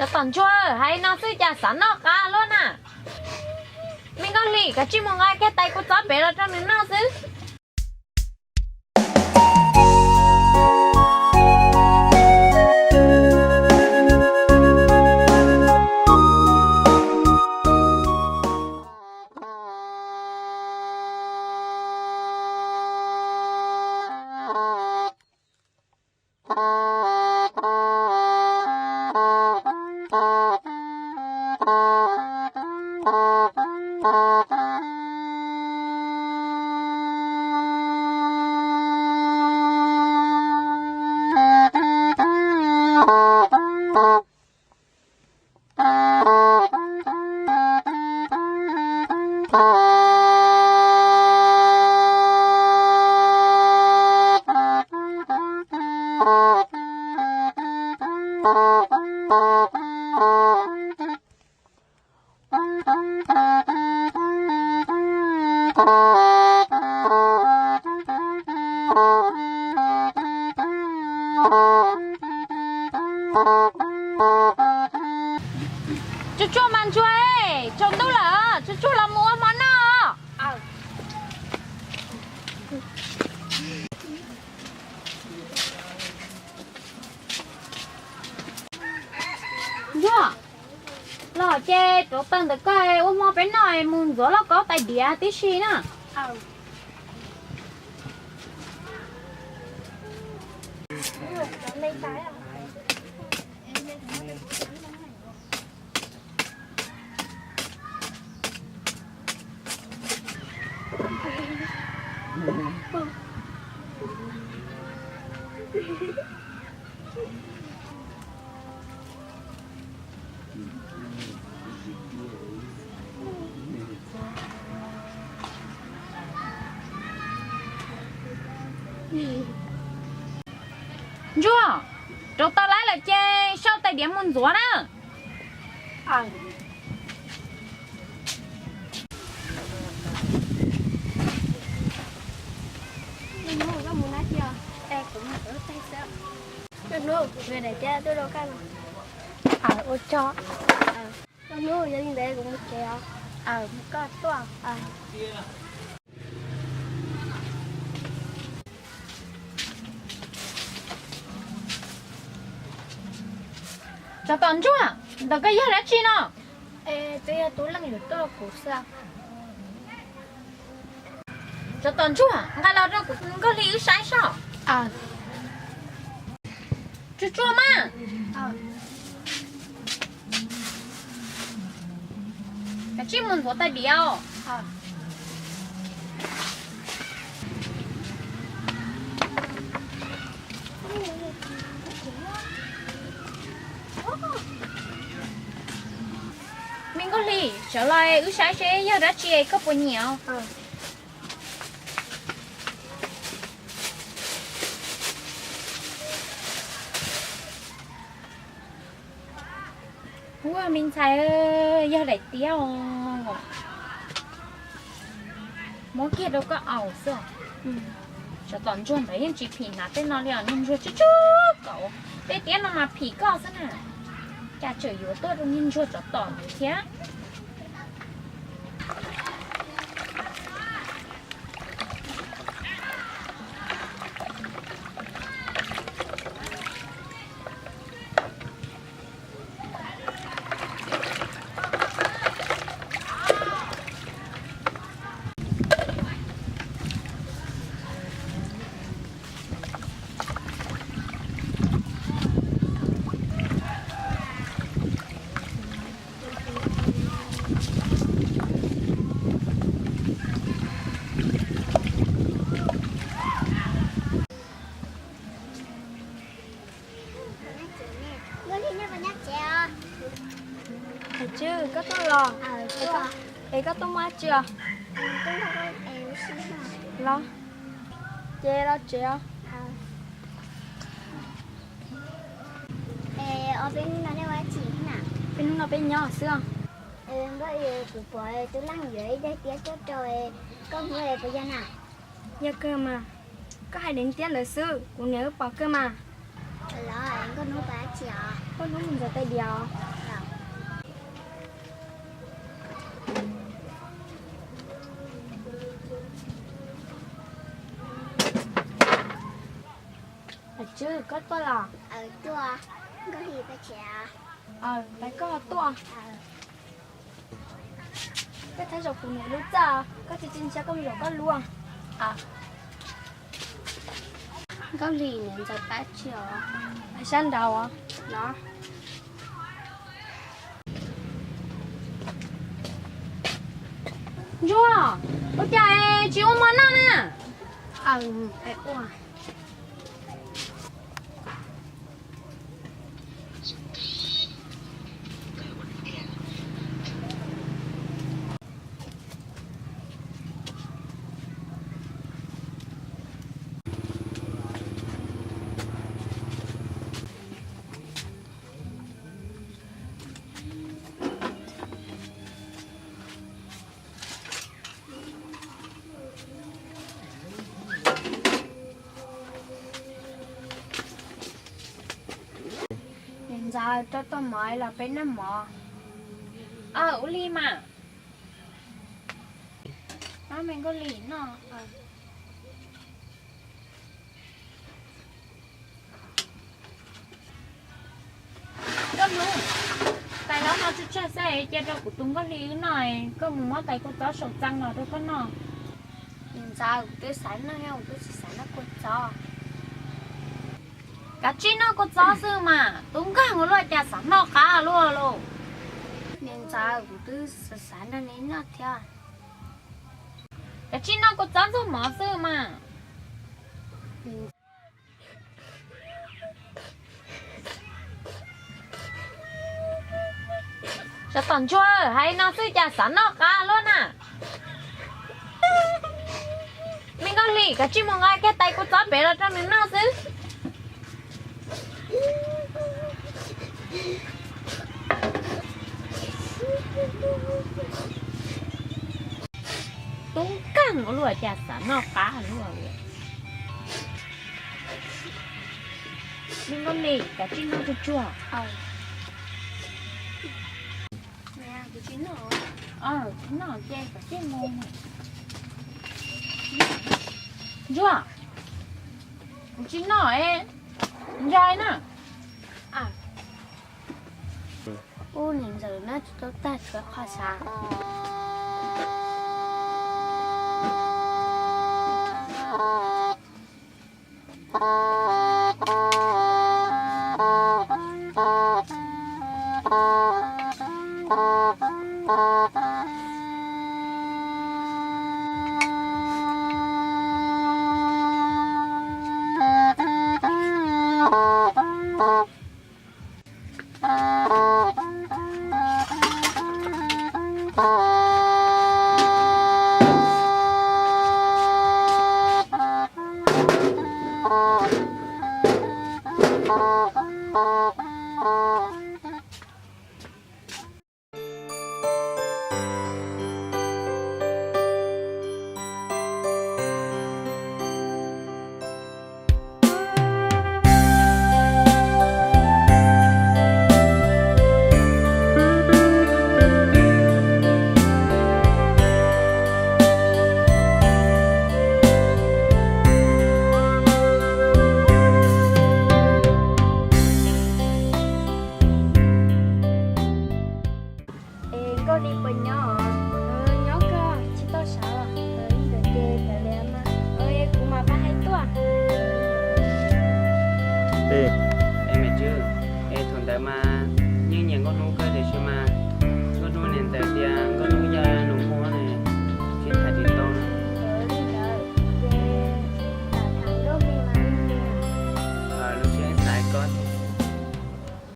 Tsov tom ntsuag, hais no xwb cas xav noj qab luaj na. Me Nkauj Hli, koj tsij mus nqa kiag tais kua txob pem los rau nws noj xwb. Tsuag tsuag mas ntsuag, tsaus ntuj lawm, tsuag tsuag los mus ua hmo noj. Ntsuag, los ces rauv taws ntawm koj ua hmo peb noj, mus ntxuav lauj kaub tais diav tib si na. Ntsuag, rauv taws lawm ces sau tais diav mus ntxuav na. Ua tsaug. Hnub yog li ntawd kuv mus tsev os. Koj tuaj. Tsov tom ntsuag, ntawm koj yog dab tsi no? Twb yog tub leej yuav tuaj rau kuv xwb. Tsov tom ntsuag, nqa los rau kuv Nkauj Hli wb saib soj. Tsuag tsuag mas. Kav tsij mus ntxuav tais diav os. Me Nkauj Hli, sawv los wb saib seb yog dab tsi koj puas nyiam os. Ua me ntxhais, yog daim tiab os. Muab kiag rau koj aus xwb. Tsov tom ntsuag ntawd yeej tsis phim hnav tej no li os, niag ntsuag tsuj tsuj kaus. Tej tiab no mas phim koj xwb na. Cas tseem yuav tuaj rau niag ntsuag tsov tom ntawd thiab. Hais Tswb, koj tuaj los? Es koj tuaj muaj dab tsi os? Los, ces los tsev os. Peb hnub no peb nyob xwb os. Kuv pom tub Leej yuav ib daim tiab tuaj rau, koj hnub puas yog na? Yog kawg mas. Koj hais daim tiab ntawd xwb kuv niam wb pom kawg mas. Los, koj hnub pom dab tsi os? Koj hnub mus ntxuav tais diav os. Koj tuaj los? Pais koj tuaj. Koj txhob zaum kuv niam lub txaj, koj tsis tsis ntsia koj mus zaum koj lub. Nkauj Hli, niam ntxawm pab tsi os? Pab sab nraud os. Ntsuag, ua cas tsis ua mov noj na? Niam ntxawm, rau tau mov los peb noj mov. Aw, ua li mas. Pab me Nkauj Hli noj. Nkauj Hnub, tais los no tsawg tsawg xwb, cia rau kuv tus Nkauj Hli wb noj, koj mus muab tais kua txob saum txee los rau koj noj. Niam ntxawm, kuv twb xav noj, yog kuv twb tsis xav noj kua txob. Kav tsij noj kua txob xwb mas, tub nkeeg ua luaj cas xav noj qab luaj lauj. Niam ntxawm, kuv twb xav nrog neb noj thiab. Kav tsij noj kua txob ntxuag mov xwb mas. Tsov tom ntsuag, hais no xwb cas xav noj qab luaj na. Me Nkauj Hli, kav tsij mus nqa kiag tais kua txob pem los rau nws noj xwb. Tub nkeeg ua luaj cas xav noj qab luaj li. Me Nkauj Hli, kav tsij noj tsuag tsuag. Tsis noj ces kav tsij mus. Ntsuag, kuv tsis noj, nco na. Ub, niam ntxawm, noj tsis tau tag tshuav qhov xav. Es Nkauj Hli puas nyob? Nyob kawg, tsis tau sawv. Ntawd ces tawm li mas, kuv mam pab hais tuaj. Es Maiv Tswb, es thaum ntawd mas yeej nyiam Nkauj Hnub kawg tiam sis mas Nkauj Hnub niam ntxawm tias